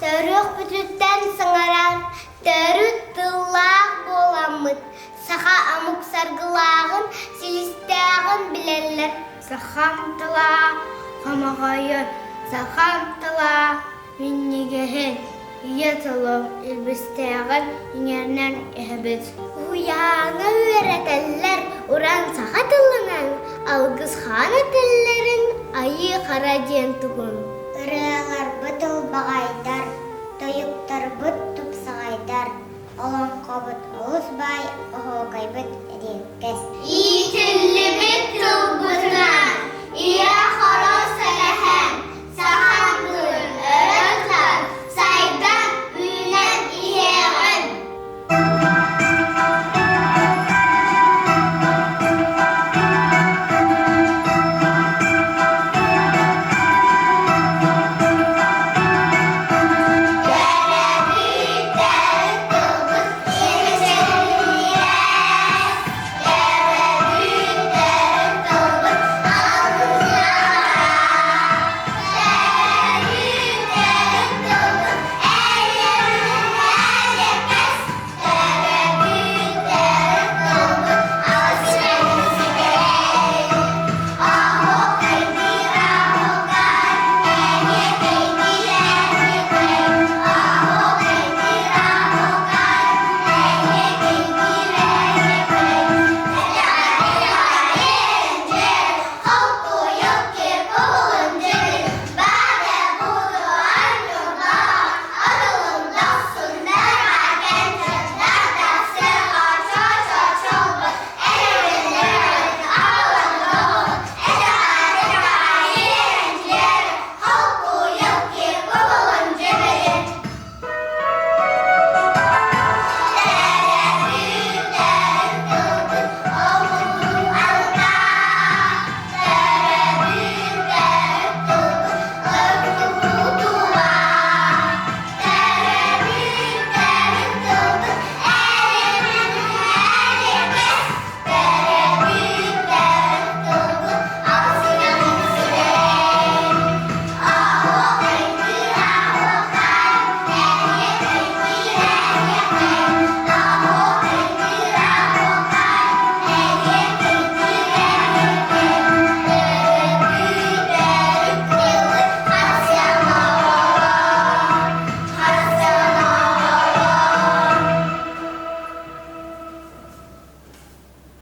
Төрүөхпүтүттэн саҥарар төрүт тыллаах буоламмыт, саха омук саргылааҕын, силистээҕин билэллэр. Сахам тыла хомоҕойун, сахам тыла минньигэһин, ийэ тылым илбистээҕин иҥэринэн иһэбит. Уһуйааҥҥа үөрэтэллэр уран саха тылынан алгыс хаан этэллэрин айыы хара диэн тугун. Ырыаларбыт ылбаҕайдар, тойуктарбыт тупсаҕайдар, олоҥхобут олус баай, оһуокайбыт эриэккэс. Иитиллибит.